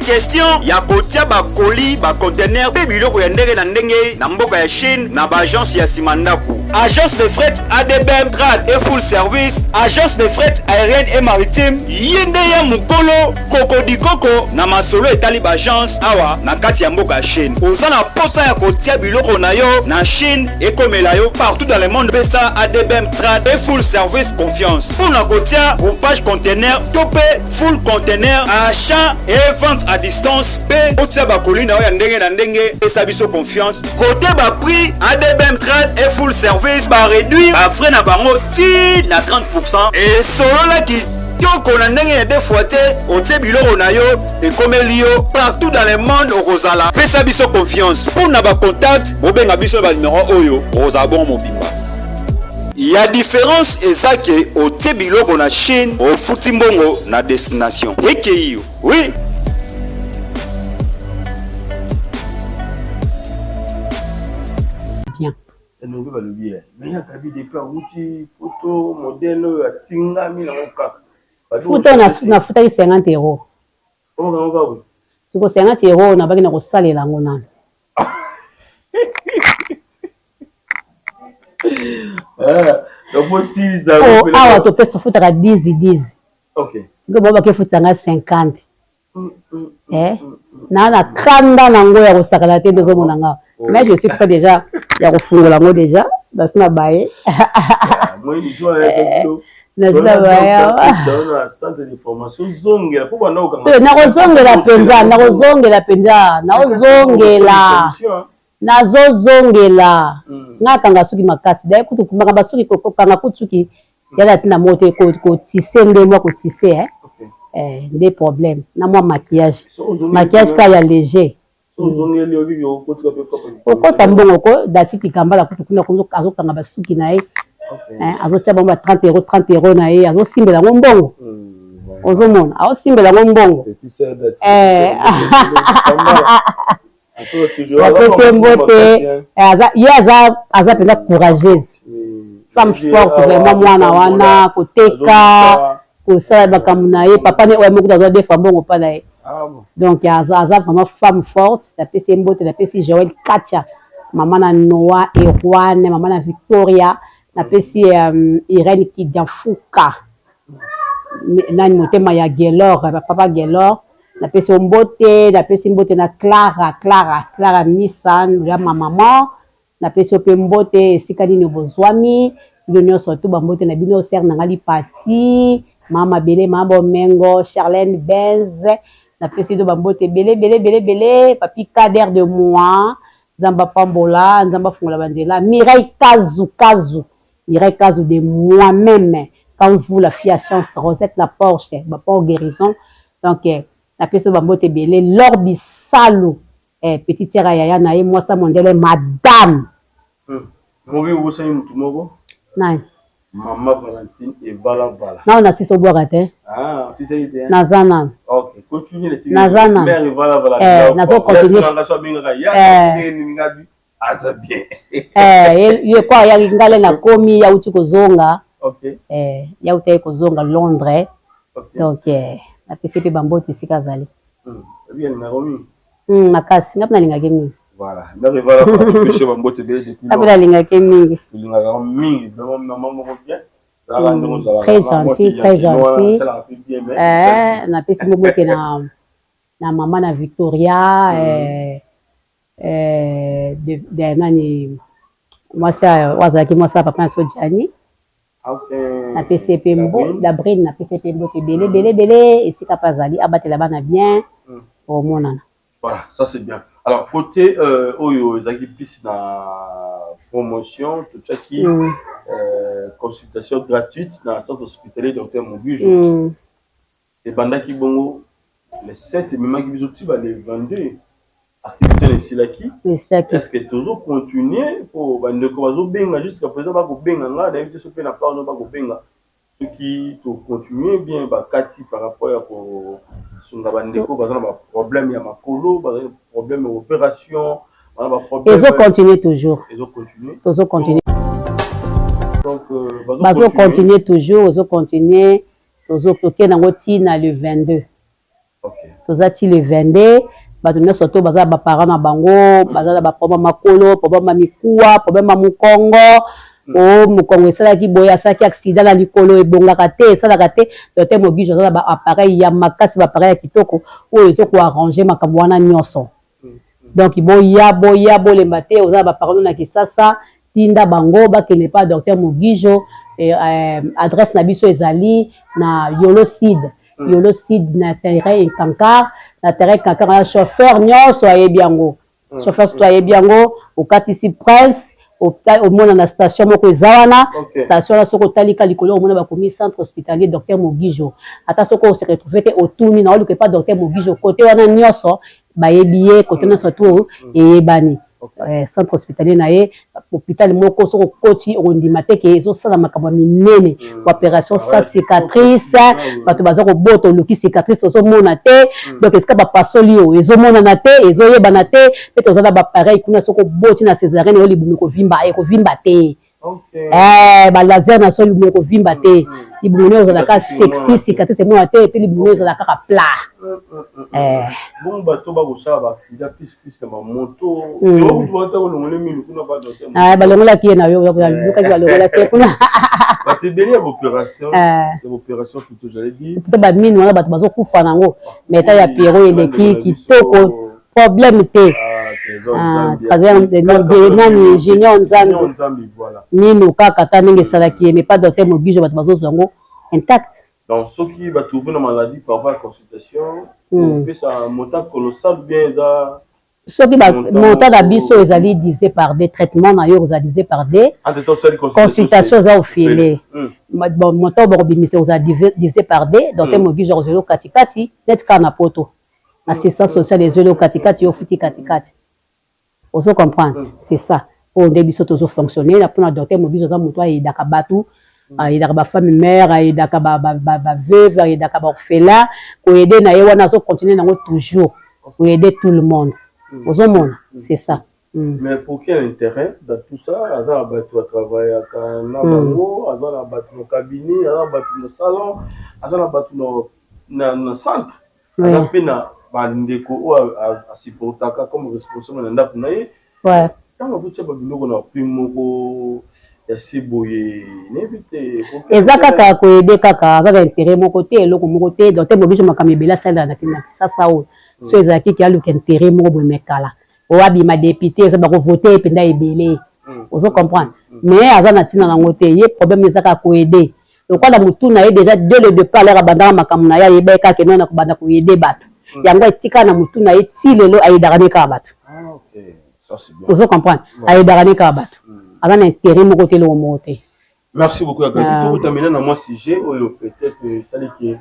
Question ya kotia ba colis, ba containers mpe biloko ya ndenge na ndenge na mboka ya Chine na ba agence ya sima ndaku. Agence de fret ADBM Trade et Full Service, agence de fret aérienne et maritime, ye nde ya mokolo kokodikoko na masolo etali ba agence awa na kati ya mboka ya Chine. Oza na posa ya kotia biloko na yo na Chine ekomela yo partout dans le monde, pesa ADBM Trade et Full Service confiance mpo na kotia groupage container to mpe full container, achat et vente à distance mpe otia bakoli na yo ya ndenge na ndenge. Pesa biso confiance kote ba prix ADBM Trade et Full Service ba réduire ba frais na bango ti na 30%. Esolola kitoko na ndenge ya deux fois te, otie biloko na yo ekomeli yo partout dans le monde okozala. Pesa biso confiance mpo na ba contact, bobenga biso na ba numero oyo, okozala bongo mobimba. Ya différence eza ke otie biloko na Chine, ofuti mbongo na destination ekei yo. Oui. Bien. Elongi balobi ye mais ya Gaby depuis awuti poto modèle oyo atingami nango kaka. Futa nafutaki 50 euros. Siko 50 euros nabaki na kosalela yango nanu. Eh, awa topesa futaka 10 10. Sikoyo bango bakefutisa nga 50. Eh, na na kanda nango ya kosakana te nde ozomona nga. Mais je suis prêt déjà ya kofungola yango déjà nasi na baye. Nakozongela mpenza, nakozongela mpenza, naozongela, nazozongela. Nga akanga suki makasi daye kutu makambo ya suki, kokanga kutu suki yala ntina moko te, kotise nde mwa kotise nde problème na mwa maquillage, maquillage kaka ya léger. Okota mbongo ko dati kikambala kutu kuna azokanga basuki na ye, azotia bango ba 30 euro 30 euro na ye, azosimbela yango mbongo. Ozomona aosimbela yango mbongo. Apesi mbote ye, aza mpenza courageuse, femme forte vraiment. Mwana wana koteka, kosala makambo na ye, papa ne oyo moko azwa defa mbongo mpa na ye. Donc aza vraiment femme forte. Napesi ye mbote. Napesi Joel Kacha, mama na Noa Erwane, mama na Victoria. Napesi Irene Kidianfuka, nani motema ya Gelor, papa Gelor, napesi yo mbote. Napesi mbote na Clara, Clara, Clara Misan ya ma maman, napesi yo mpe mbote esika nini bozwami bino nyonso tu, bambote na bino. Sere na nga Lipati, mama Mabele, mama Bomengo, Charlène Benz, napesi bino bambote ebele ebele ebele ebele. Papi Kader de moi, Nzambe apambola, Nzambe afungola banzela. Mireille Kazu Kazu, Mireille Kazu de moi-même, quand vous la fille à chance, Rosette la Porsche, baport guérison. Donc napesi yo bambote ebele. Lor Bisalu, petite sœur ya yaya na ye, mwasa mondele, madame. Mobi obosani motu moko. Nani? Mama Valentine Ebalabala. Nao na sisi obwaka te. Ah, sisi te. Naza nanu. Ok, continue le Naza nanu. Mère Ebalabala. Nazo continuer. Ya ngabi aza bien. Ye kwa ya ngale na komi ya uti kozonga. Ok. Ya uti ye kozonga Londres. Donc napesi pe bambote esika azali. Bien na mingi. Makasi, nga mpe nalingaki mingi. Voilà. Mère Ebalabala, topesi bambote ebele depuis. Nga mpe nalingaki mingi. Tolingaka mingi vraiment mama moko bien. Zalaka ndenge ozalaka. Très gentil, très gentil. Napesi mbote na mama na Victoria, de nani, mwasi oyo azalaki mwasi ya papa na so Gianni. Napesi ye mpe Dabrine, napesi ye mpe mbote ebele ebele ebele esika mpe azali, abatela bana bien, omonana. Voilà, ça c'est bien. Alors côté oyo ezalaki plus na promotion, totiaki consultation gratuite na centre hospitalier docteur Mobujo. Ebandaki bongo le 7, ememaki biso ti ba le 22, activité na esilaki. Est-ce que tozo continuer? Po bandeko bazobenga jusqu'à présent, bakobenga nga, nayebi te so mpe na part no bakobenga soki tocontinue bien bakati par rapport ya kosunga bandeko baza na baproblème ya makolo, baza na problème ya opération, baza na baproblème. Ezo continuer toujours. Ezo continuer. Tozo continuer. Donc bazo continuer toujours, ozo continuer, tozo tokende yango ntina le 22. Toza ti le 22. Bato nyonso to baza na baparent na bango, baza na baproblème makolo, problème ya mikuwa, problème ya mokongo, o mokongo esalaki boye, asalaki accident na likolo, ebongaka te, esalaka te. Docteur Mogijo aza na baappareil ya makasi, baappareil ya kitoko oyo ezokoarrange makambo wana nyonso. Donc boya, boya, bolemba te. Oza na baparent na Kisasa, tinda bango bakende pa docteur Mogijo. Adresse na biso ezali na Yolo Sud, Yolo Sud, na terrain Nkankar. Na terrain Nkankar wana, chauffeur nyonso ayebi yango, chauffeur surtout ayebi yango. Okatisi Prince, omona na station moko eza wana. Station wana, soki otali ka likolo, omona bakomi Centre Hospitalier Docteur Mogijo. Ata soki ose retrouve te, otuni na oluka epa docteur Mogijo, kote wana nyonso bayebi ye, kote nyonso tu eyebani. Centre hospitalier na ye, hôpital moko soki okoti, okondima te ke ezosala makambo ya minene, baopération sans cicatrice. Bato baza kobota, oluki cicatrice, ozomona te. Donc esika bapasoli oyo ezomonana te, ezoyebana te. Mpe toza na bapareil kuna, soki oboti na césarienne oyo, libumu ekovimba, ekovimba te. Balaser na so, libumu ekovimba te. Libumu oyo ozalaka sexy, cicatrice emona te, mpe libumu oyo ezala kaka plat. Bongo bato bakosala baaccident plus plus na bamoto, ata kolongole minu kuna? Balongolaki ye na yo, yokaki balongolaki ye kuna. Bato ebele ya baopération, ya baopération plutôt, j'allais dire. Plutôt baminu wana, bato bazokufa nango, mais eta ya Piero eleki kitoko, problème te. Nani, Junior Nzambi, minu kaka ta ndenge esalaki ye, mais pas docteur Mogijo, bato bazozwa yango intact. Donc soki batrouve na maladie par voie consultation, opesa montant colossal bien eza? Soki montant na biso ezali divisé par deux, traitement na yo kozala divisé par deux. Consultation eza ofele. Bon, montant bakobimisa kozala divisé par deux. Docteur Mogijo akozela katikati, neti kaka na poto, assistance sociale ezweli yo katikati, yo futi katikati. Ozo comprendre? C'est ça oyo nde biso tozofonctionne na mpona docteur Mogijo. Aza moto ayedaka bato, ayedaka bafemme mère, ayedaka baveuve, ayedaka baorphelin. Koyede na ye wana, azocontinue nango toujours, koyede tout le monde. Ozomona, c'est ça. Mais pour quel intérêt dans tout ça? Aza na bato batravaillaka na bango, aza na bato na cabinet, aza na bato na salon, aza na bato na centre, aza mpe na bandeko oyo asupportaka comme responsable na ndako na ye. Ntango azotia babiloko na prix moko ya se boye, nayebi te. Eza kaka koyede, kaka aza na intérêt moko te, eloko moko te. Docteur Mogijo, makambo ebele asalela na Kisasa oyo, so ezalaki ke aluka intérêt moko boye, mekala oyo abima député, oza bakovote ye mpenza ebele. Ozo comprendre? Mais aza na ntina nango te. Ye problème eza kaka koyede. Lokola motu na ye déjà dès le départ, lere abandaka makambo na ye, ayebaki kaka eno na kobanda koyede bato. Yango etikala na motu na ye ti lelo, ayedaka ne kaka bato. Ozo comprendre? Ayedaka ne kaka bato, aza na intérêt moko te, eloko moko te. Merci beaucoup ya Gabi. Tokota maintenant na mwa sujet oyo peut-être esali ke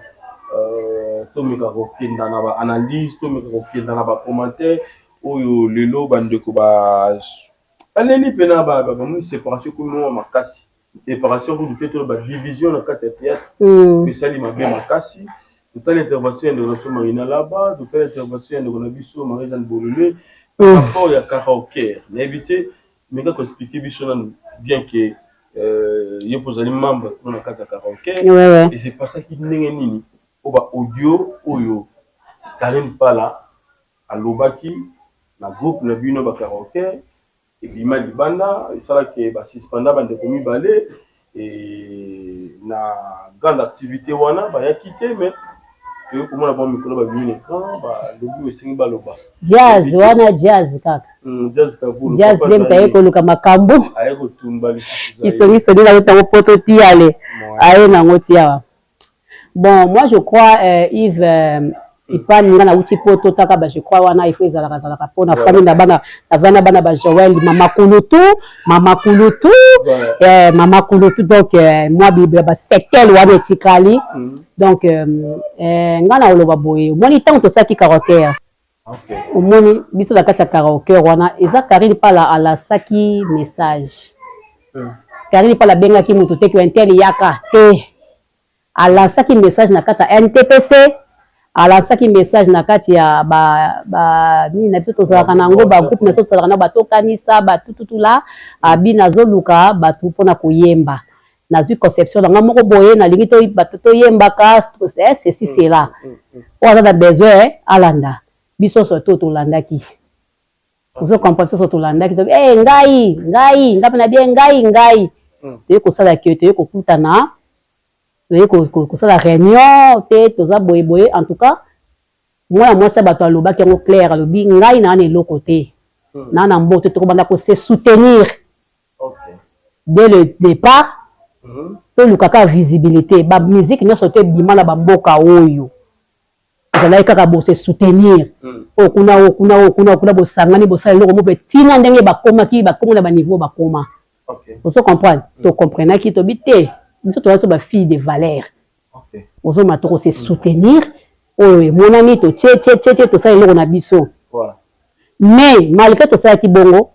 tomeka kokenda na baanalyse, tomeka kokenda na bacommentaire oyo lelo bandeko baleli mpena. Bamoni séparation ekomi mwa makasi, séparation kutu te, to badivision na kati ya théâtre esali mabe makasi. Totali intervention ya ndeko na biso Marina Laba, totali intervention ya ndeko na biso Marie Jeanne Bolole par rapport ya karaoke. Nayebi te, meka koexplike biso nanu bien ke ye mpo ozali membre kuna na kati ya karaoke. Esepasaki ndenge nini po ba audio oyo Karine Pala alobaki na groupe na bino ba karaoke ebima libanda, esalaki basuspenda bandeko mibale na grande activité wana, bayaki te? Mais toyei komona bango mikolo babimi na écran, balobi oyo esengi baloba. Jazz wana, jazz kaka. Jazz Kavulu. Jazz nde moto aye koluka makambo. Aye kotumba lisusu. Kisongisoni nango ntango poto ti ale aye nango ti awa. Bon, moi je crois, Yves, ipani nga nauti poto taka ba, je crois wana il faut ezalaka zalaka mpo na famille na bana, navandi na bana ba Joel, mama kulutu, mama kulutu, mama kulutu. Donc mwa basekele wana etikali. Donc nga na koloba boye, omoni ntango tosalaki karaoke, omoni biso na kati ya karaoke wana, eza Karine Pala alasaki message. Karine Pala abengaki moto te ke un tel yaka te. Alansaki message na kati ya NTPC, alansaki message na kati ya ba nini na biso tozalaka na yango, bagroupe na biso tozalaka na batokanisa batututula abi nazoluka bato mpona koyemba. Nazwi conception na nga moko boye, nalingi to bato toyembaka ceci cela. Oyo aza na besoin alanda. Biso nyonso to tolandaki. Ozo comprendre, biso nyonso tolandaki to eh ngai ngai ngai mpe na bien ngai ngai. Toye kosala ke toye kokutana, toye kosala réunion te, toza boye boye. En tout cas mwana mwasi ya bato alobaki yango clair, alobi ngai naa na eloko te, naa na mbongo te, tokobanda ko se soutenir. Dès le départ tolukaka visibilité, ba musique nyonso te ebima na bamboka oyo ezalaki kaka bose soutenir. Oyo kuna, oyo kuna, oyo kuna, oyo kuna, bosangani, bosala eloko moko ntina ndenge bakomaki, bakoma na baniveau bakoma. Ozo comprendre? Tocomprenaki, tobi te, biso toza to bafille de valeur. Ozomona, tokose soutenir, oyo emonani totie tie tie tie, tosala eloko na biso. Mais malgré tosalaki bongo,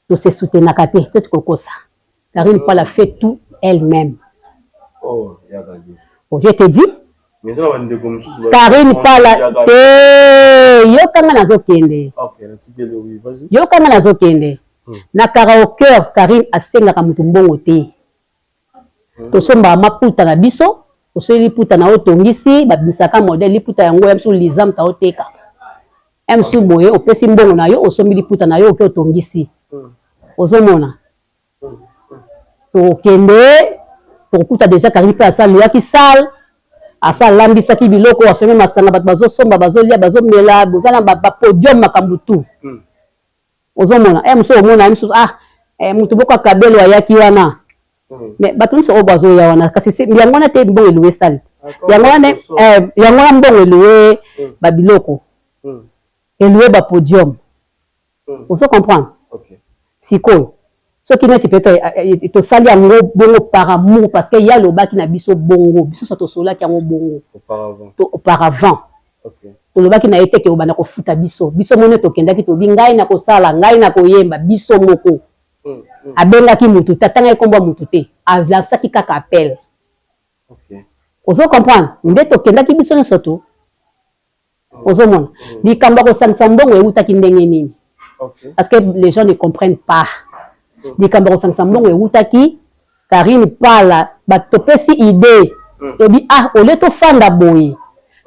tose soutenaka te, to tikokosa. Karine Pala fait tout elle-même. Oh, oh, je te dis, Karine Pala te, yokanga nazokende, yokanga nazokende na karaoke. Karine asengaka motu mbongo te. Tosombaka maputa na biso, osoli liputa na yo, otongisi, babimisaka modèle liputa yango ya biso. Liza moto aoteka mosusu boye, opesi mbongo na yo, osombi liputa na yo, oke otongisi. Ozomona, tokokende tokokuta déjà Karine mpe asalwaki salle, asalambisaki biloko, asombi masanga, bato bazosomba, bazolia, bazomela, boza na bapodium, makambo tu. Ozomona, mosusu omona ye mosusu, ah, motu moko akabelo ayaki wana. Mais bato nyonso oyo bazoya wana, kasi yango wana te mbongo elouer salle, yango wana, yango wana mbongo elouer babiloko, elouer bapodium. Ozo comprendre? Sikoyo soki neti peut-être tosali yango bongo par amour, parce que ye alobaki na biso bongo, biso so tosolaki yango bongo auparavant, tolobaki na ye te ke obanda kofuta biso. Biso moni tokendaki, tobi ngai na kosala, ngai na koyemba, biso moko. Abengaki mutu te, atangaki nkombo ya mutu te, alansaki kaka appel. Ozo comprendre? Nde tokendaki biso nyonso to ozomona likambo ya kosangisa mbongo eutaki ndenge nini, parce que les gens ne comprennent pas. Likambo ya kosangisa mbongo eutaki Karine Pala, bato topesi idée, tobi ah, au lieu tofanda boye,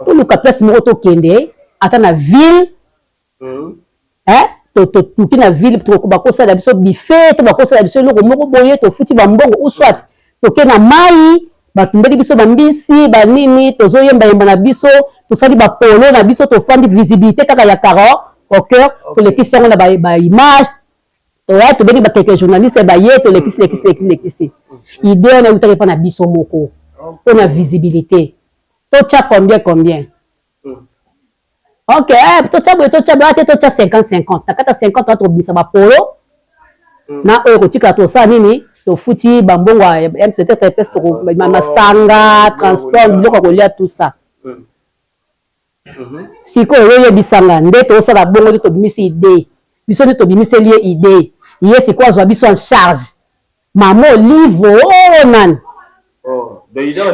toluka place moko tokende ata na ville, totuki na ville, bakosala biso buffet to bakosala biso eloko moko boye, tofuti bambongo, ou soit toke na mai, batumbeli biso bambisi banini, tozoyembayemba na biso, tosali bapolo na biso, tofandi, visibilité kaka ya karaoke, tolekisi yango na baimage, toya tobengi baquelques journaliste baye, tolekisi, lekisi, lekisi, lekisi. Idée wana eutaki mpa na biso moko mpona visibilité. Totya combien, combien? Ok, totya boye, totya boye te, totya 50 50. Na kati ya 50 wana tokobimisa bapolo na oyo kotikala, tosala nini? Tofuti bambongo ya peut-être epesi masanga, transport, biloko ya kolia, tout ça. Sikoyo oyebisanga nde tosala bongo te, tobimisi idée biso nde tobimiseli ye idée, ye sikoyo azwa biso en charge. Mama Olive oyo nani,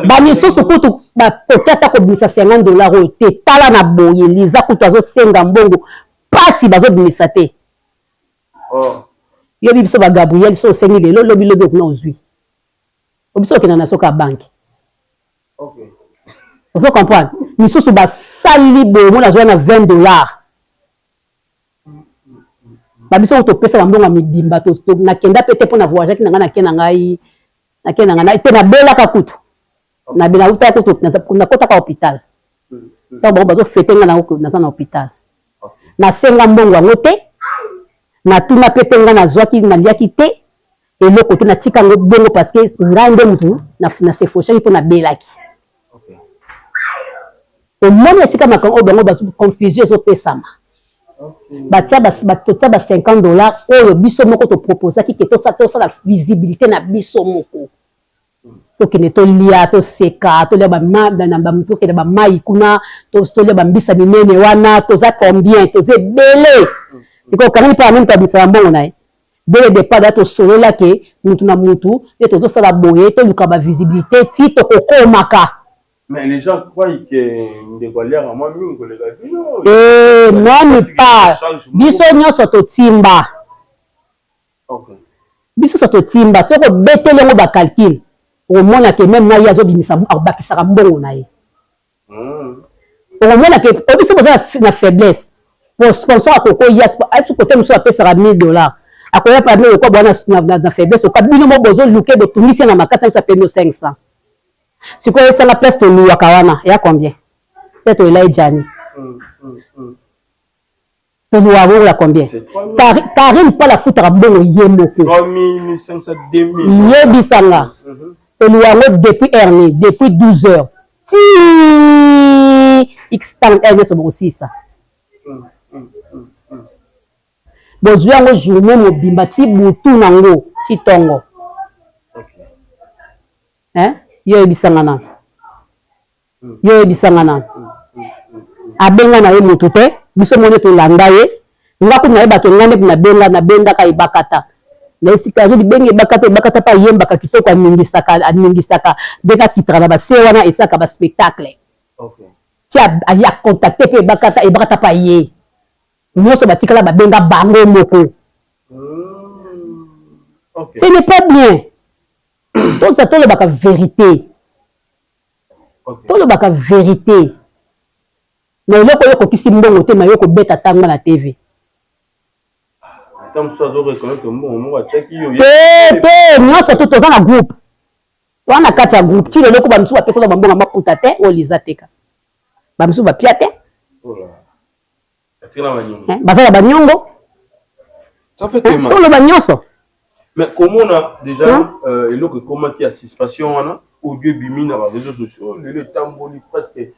bamisusu kutu bakoki ata kobimisa 50 $ oyo te. Tala na boye, Liza kutu azosenga mbongo mpasi, bazobimisa te. Yobi biso baGabriel, so osengi lelo, lobi lobi okuna ozwi. Biso okenda na soka banque. Ozo comprendre? Misusu basali boye, omona azwa na 20 $. Babiso oyo topesa bambongo ya mibimba, nakenda mpe te mpo na voyageaki na ngai, nake na ngai, nake na ngai te, nabelaka kutu, nautaka kutu, nakotaka hôpital. Ntango bango bazofêter, ngai naza na hôpital. Nasenga mbongo yango te, natuna mpe te, ngai nazwaki, naliaki te eloko te, natika yango bongo parce que ngai nde mutu nasefoshaki mpo nabelaki. Omoni esika makambo oyo bango confusion ezopesama? Batia, totia ba 50 $ oyo biso moko toproposaki ke tosala visibilité na biso moko, tokende tolia, toseka, tolia, tokende bamai kuna, tolia bambisa minene wana. Toza combien? Toza ebele. Sikoyo Karine mpe amemi, toabimisaka mbongo na ye dès le départ. Da tosolola ke mutu na mutu nde tozosala boye, toluka bavisibilité ti tokokomaka. Mais les gens croient que ndeko aliaka mwa mingi koleka bino. Eh, même pas, biso nyonso totimba. Biso nyonso totimba. Soki obeteli yango bacalcul. Okomona ke meme na ye azobimisa, akobakisaka mbongo na ye. Okomona ke po biso boza na faiblesse, po sponsor akoki koya esi kote mosusu apesaka 1000 $ akoya pa bino lokola boza na faiblesse, oka bino moko bozoluke botungisi ye na makasi, mosusu ape bino 500. Sikoyo esanga place toluwaka wana ya combien? Peut-être oyela ye Jani. Toluwa yango ya combien? Karine Pala afutaka mbongo ye moko. Yebisanga. Toluwa yango depuis heure nini? Depuis 12 heures. Ti x temps heure nyonso bokosisa. Bozwi yango journée mobimba ti butu nango ti tongo. Hein? Yo yebisanga nanu. Yo yebisanga nanu. Abenga na ye mutu te, biso moko nde tolanda ye. Nga kutu nayeba ke nga nde nabenga, nabendaka Ebakata. Na esika Ridi benga Ebakata, Ebakata pe ayembaka kitoko, aningisaka, aningisaka ndenge akitaka na ba se wana esalaka ba spectacle. Ti a contacter pe Ebakata, Ebakata pe aye. Nionso batikala babenga bango moko. Ce n'est pas bien. Toza tolobaka verite. Tolobaka verite. Na eloko oyo okokisi mbongo te mais yo kobeta tangba na TV. Te te nionso tout toza na groupe. Toza na kati ya groupe ti lelo ko ba misusu bapesa ba mbongo ya maputa te oyo Liza ateka. Ba misusu ba pia te. Baza na ba niongo. Toloba nionso. Mais komona déjà eloko ekomaki ya suspension wana audio ebimi na ba réseaux sociaux lelo etamboli presque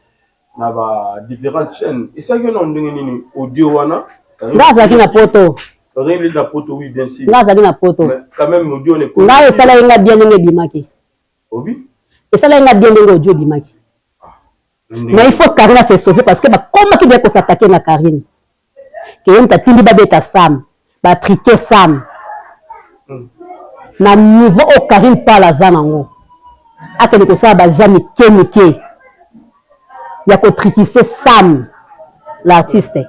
na ba différentes chaînes, esalaki yo na ndenge nini audio wana? Nga azalaki na poto. Azalaki na poto, oui, bien sûr. Nga azalaki na poto. Mais quand même audio ne Nga esalaki nga bien ndenge ebimaki. Obi? Esalaki nga bien ndenge audio ebimaki. Mais il faut Karine se sauver parce que bakomaki deja kosatake na Karine. Ke ye moto atindi babeta Sam, batrike Sam. Na niveau oyo Karine Pala aza nango, akende kosala baja mike mike ya kotrikise Sam l'artiste.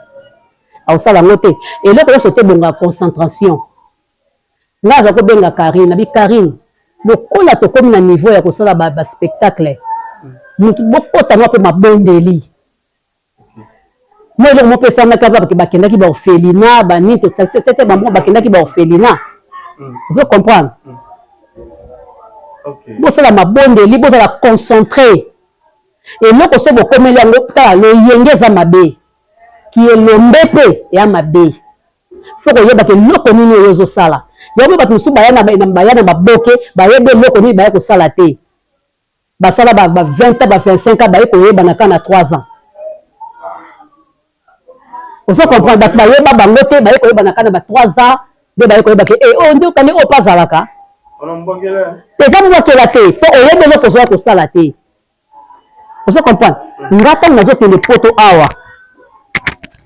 Akosala yango te. Eloko nyonso te ebongaka concentration. Nga aza kobenga Karine, nabi Karine, lokola tokomi na niveau ya kosala ba, ba spectacle, mutu bokota ngo pe mabondeli. Mwa eloko moko esalamaki awa, bakendaki ba orphelinat, ba nini, tete bango bakendaki ba orphelinat. Ozo comprendre? Bosala mabondeli, bozala concentré. Eloko so bokomeli yango, tala loyenge eza mabe. Kielombe pe eya mabe. Faut koyeba ke eloko nini oyo ozo sala. Yango bato mosusu baya na baya na maboke, bayebi eloko nini baya kosala te. Basala ba 20 ans, ba 25 ans, baye koyebana kaka na 3 ans. Ozo comprendre, bato bayeba bango te, baye koyebana kaka na ba 3 ans, nde baye koyeba ke eh oyo nde okani oyo pe azalaka. Eza mbwakela te, po oyebi eloko ozoya kosala te. Ozo comprendre? Nga tango nazo kende poto awa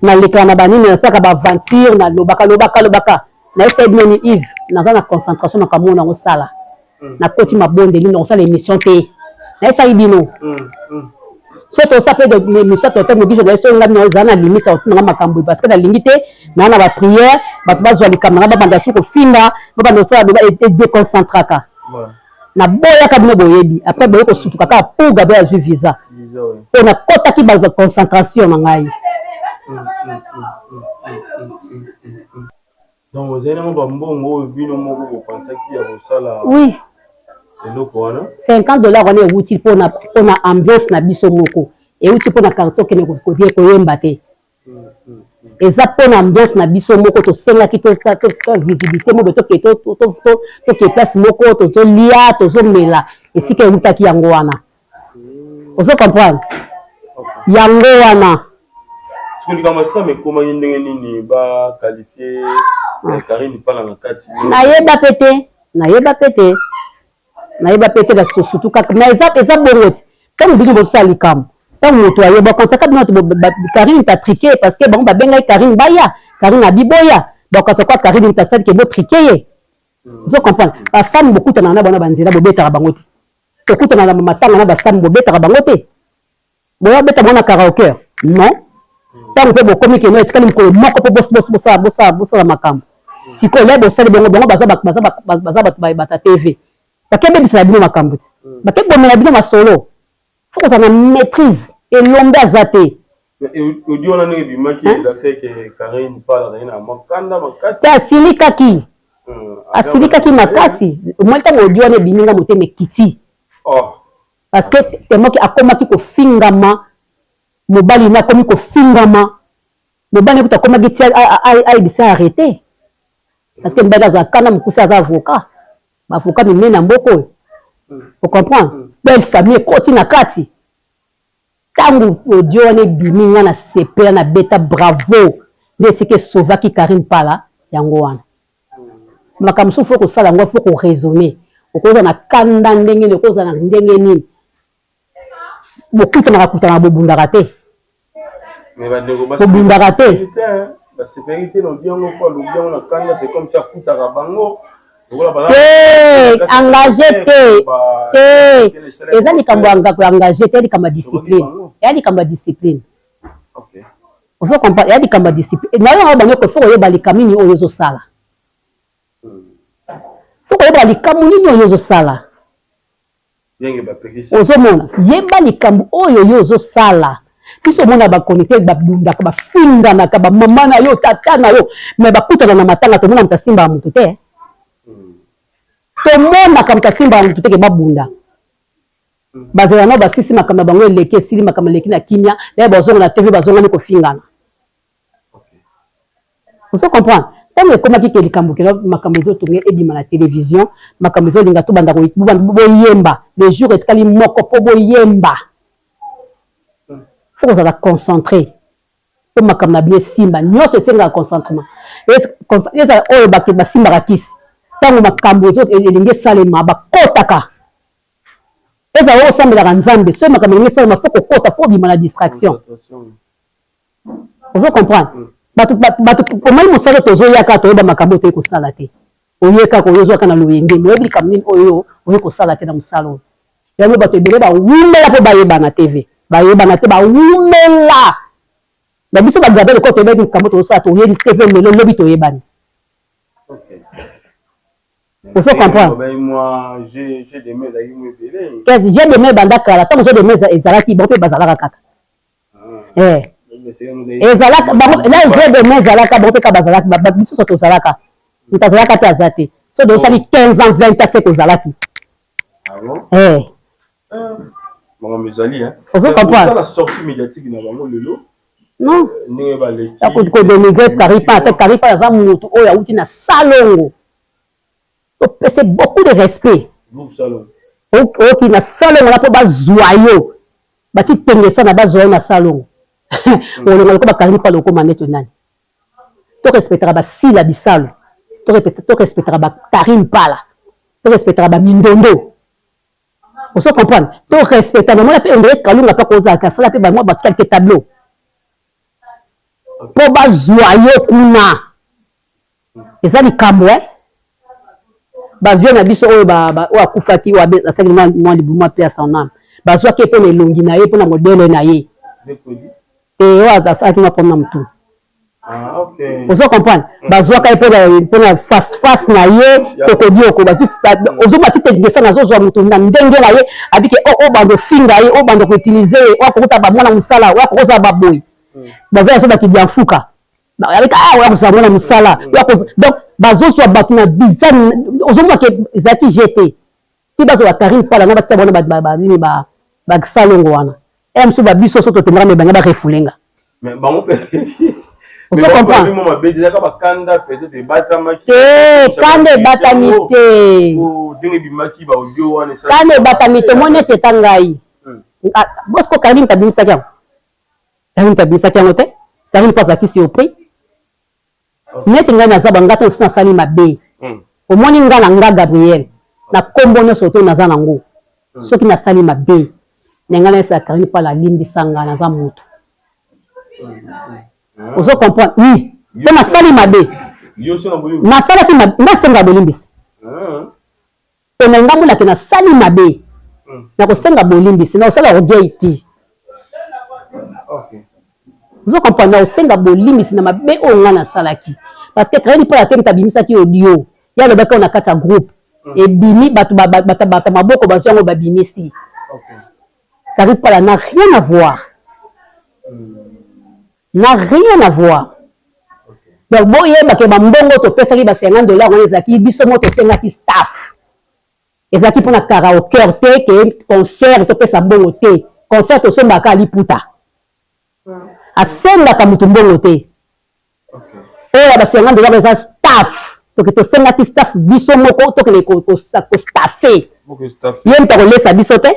nalekaka na banini, nasalaka ba aventure, nalobaka lobaka lobaka, nayebisa ye bino ni Yves, naza na concentration makambo oyo nakosala, nakoti mabondeli, nakosala emission te, nayebisaki bino soki tosala pe emission ya Tonton Mogijo, nayebisi yo nga naza na limite ya kotuna nga makambo parce que nalingi te naa na ba prière bato bazwa likambo na nga babanda su kofinga, babanda kosala e deconcentraka. Na boyaka bino boyebi après boye kosutuka kaka pour Gabriel azui visa po na kotaki ba concentration na ngai. Donc ozali nango ba mbongo oyo bino moko bokanisaki ya kosala oui eloko wana 50 $ wana ewuti pona pona ambiance na biso moko, ewuti pona quartier okende koyemba te. Eza pona ambiance na biso moko tosengaki to visibilité moko toke toke place moko tozolia tozomela esika ewutaki yango wana ozo comprendre yango wana. Sikoyo likambo ya Sam ekomaki ndenge nini ba qualifier Carine Pala na kati? Nayeba pe te, nayeba pe te. Nayeba pe te basi tosutu kaka mais eza eza bongo ti tango bino bosala likambo tango moto aye bokanisaka bino bato Carine ta trique parce que bango babengaki Carine baya Carine abi boya bokanisa kwa Carine ta sali ke bo trique ye ozo comprendre ba Sam bokutanaka na bango na ba nzela bobetaka bango te tokutanaka na matanga na ba Sam bobetaka bango te Boya beta bango na karaoker non tango pe bokomi ke non etikali mokolo moko po bosala bosala bosala makambo sikoyo lè bosali bongo bango baza baza baza bato ba ebata TV bake bebisela bino makambo ti. Bake bomela bino masolo. Faut kozala na maîtrise. Elombe aza te. Audio wana ndenge ebimaki elakisaki ke Carine Pala azalaki na mwa kanda makasi. Te asilikaki. Asilikaki makasi. Omoni ntango audio wana ebimi nga motema ekiti. Oh. Parce que tellement que akomaki kofingama mobali na akomi kofingama mobali na kutu akomaki ti ayebisa arrete parce que mobali azala kanda mokuse aza avocat. Ba avocat minene na mboka oyo. O comprendre? Belle famille ekoti na kati. Tango audio wana ebimi nga na sepela na beta bravo nde esika esauvaki Carine Pala yango wana. Makambo mosusu faut kosala yango faut ko raisonner. Okozala na kanda ndenge nini, okozala na ndenge nini. Bokutanaka kutanaka bobundaka te. Mais bandeko bobundaka te. Basepelaki te na audio yango po alobi yango na kanda c'est comme si afutaka bango. Te engage te te eza likambo ya engage te likambo ya discipline eya likambo ya discipline ozo comprendre eya likambo ya discipline na yo yango bango faut koyeba likambo nini oyo ozosala faut koyeba likambo nini oyo ozosala Ozomona yeba likambo oyo yo ozo sala biso omona ba chroniqueur ba bundaka ba finganaka ba maman na yo tata na yo mais bakutana na matanga tomona moto asimbaka moto te tomonaka moto asimbaka moto te ke babunda bazala nao basisi makambo na bango eleki esili makambo eleki na kimia naye bazonga na TV bazongani kofingana. Ozo comprendre? Tango ekomaki ke likambo ke makambo ezo tourner ebima na television, makambo ezo linga tobanda ko boyemba, le jour etikali moko po boyemba. Faut kozala concentre po makambo na bino esimba. Nionso esengaka concentrement. Ezala oyo bato basimbaka kisi, tango makambo ezo elingi esalema bakotaka. Ezala oyo osambelaka Nzambe, soki makambo elingi esalema faut kokota, faut obima na distraction. Ozo comprendre? Bato bato omoni mosala tozoya kaka toyeba makambo oyo toye kosala te. Oye kaka oyo ozwaka na loyenge, mais oyebi likambo nini oyo oye kosala te na mosala oyo. Yango bato ebele bawumela mpo bayebana TV. Bayebana te, bawumela. Na biso ba Gabriel lokola toyebaki likambo tozosala toyeli TV lelo lobi toyebani. Ozo comprendre? Kasi jeu de main ebanda kala, tango jeu de main ezalaki bango mpe bazalaka kaka. Eh. Ezalaka bango la jeu de main ezalaka bango mpe kaka bazalaki ba biso so tozalaka. Moto azalaka te aza te. So tosali 15 ans 20 ans se kozalaki. Ah bon? Eh. Makambo ezali hein. Ozo comprendre? La sortie médiatique na bango lelo. Non. Ndenge baleki. Ya ko dénigrer Karipa te Karipa aza moto oyo awuti na salongo. Topese beaucoup de respect. Oki na salongo na po bazwa yo. Bati tengesa na bazwa yo na salongo. Olonga lokola bakangi pala okoma neti nani. To respectaka ba Sila Bisalu. To respectaka ba Carine Pala. To respectaka ba Mindondo. Ozo comprendre? To respecta na mona pe ondire Kalunga pe akozala asala pe ba mwa ba quelques tableaux. Po bazwa yo kuna. Eza likambo eh. Ba vieux na biso oyo ba, ba oyo akufaki oyo asalaki mwa mwa libuma pe à son âme. Bazwaki ye pona elongi na ye, pona modèle na ye. Te oyo asalaki mwa problème na mutu. Ah, okay. Ozo comprendre? Bazwaka ye pona pona face face na ye kokodioko bazwi ozomona ti technicien azozwa moto na ndenge na ye abike o o bando finga ye o bando koutilize ye oyo akokuta bamwana mosala oyo akokozala baboyi bazo azo bakidianfuka Avec ah oya kozala mwana mosala oya kozala donc bazozwa bato na design ozomona ke ezalaki jete ti bazwa ba Carine Pala na batia wana ba nini ba ba salongo wana eh mosusu ba biso so totembaka me banga ba refoule nga mais bango pe ozo comprendre mabe ezalaka bakanda peut-être ebatamaki te kanda ebatami te ndenge ebimaki ba audio wana kanda ebatami te omoni neti eta ngai bosco Carine tabimisaki yango Carine pe abimisaki yango te. Carine pe azalaki surpris. Neti ngai naza ba nga te soki nasali mabe. Omoni nga na nga Gabriel na kombo nionso to naza na ngo. Soki nasali mabe na nga nayebisa Carine pala limbisa nga naza mutu. Ozo comprendre? Oui. Po nasali mabe. Nasalaki mabe nga senga bolimbisi. Pona nga mona ke na sali mabe nako senga bolimbisi nako sala orgueil te ozo comprendre nako senga bolimbisi na mabe oyo nga nasalaki parce que Carine Pala te mutu abimisaki audio ye alobaki yango na kati ya groupe. Ebimi, bato bato maboko bazwi yango, babimisi. Karine Pala n'a rien à voir, n'a rien à voir. Donc boyebake, bambongo topesaki ba 50 $ wana, ezalaki biso mo tosengaki staff, ezalaki mpona karaoker te, ke concert topesa mbongo te. Concert tosombaka liputa, asengaka motu mbongo te. Oyo ya ba 50 $ eza staff, toke tosengaki staff biso moko, tokende kostaffer ye, moto akolesa biso te,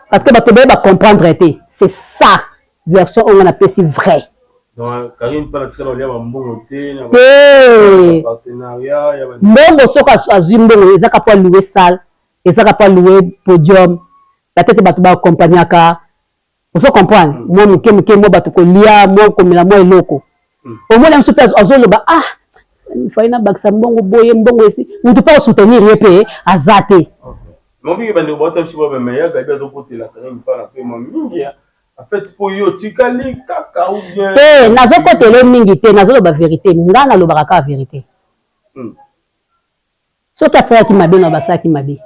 parce que bato baye bacomprendre te. C'est ça version oyo nga napesi vrai. Te, mbongo soki azwi mbongo, ezaka mpo alouer salle, ezaka mpo alouer podium, batete bato baakompagnaka, ozo comprendre, mwa moke moke, mwa bato kolia, mwa komela, mwa eloko. Omoni mosu mpe azoloba: "Ah, fai nabakisa mbongo boye, mbongo esi." Motu mpe akosoutenir ye mpe aza te. Mobiki, bandeko bauta biso bamema ya Gabi azokotela Karine Pala mpe mwa mingi en fait, mpo yo otikali kaka ou bien? Te, nazokotela mingi te, nazoloba vérité. Nga nalobaka kaka vérité. Soki asalaki mabe, na basalaki mabe,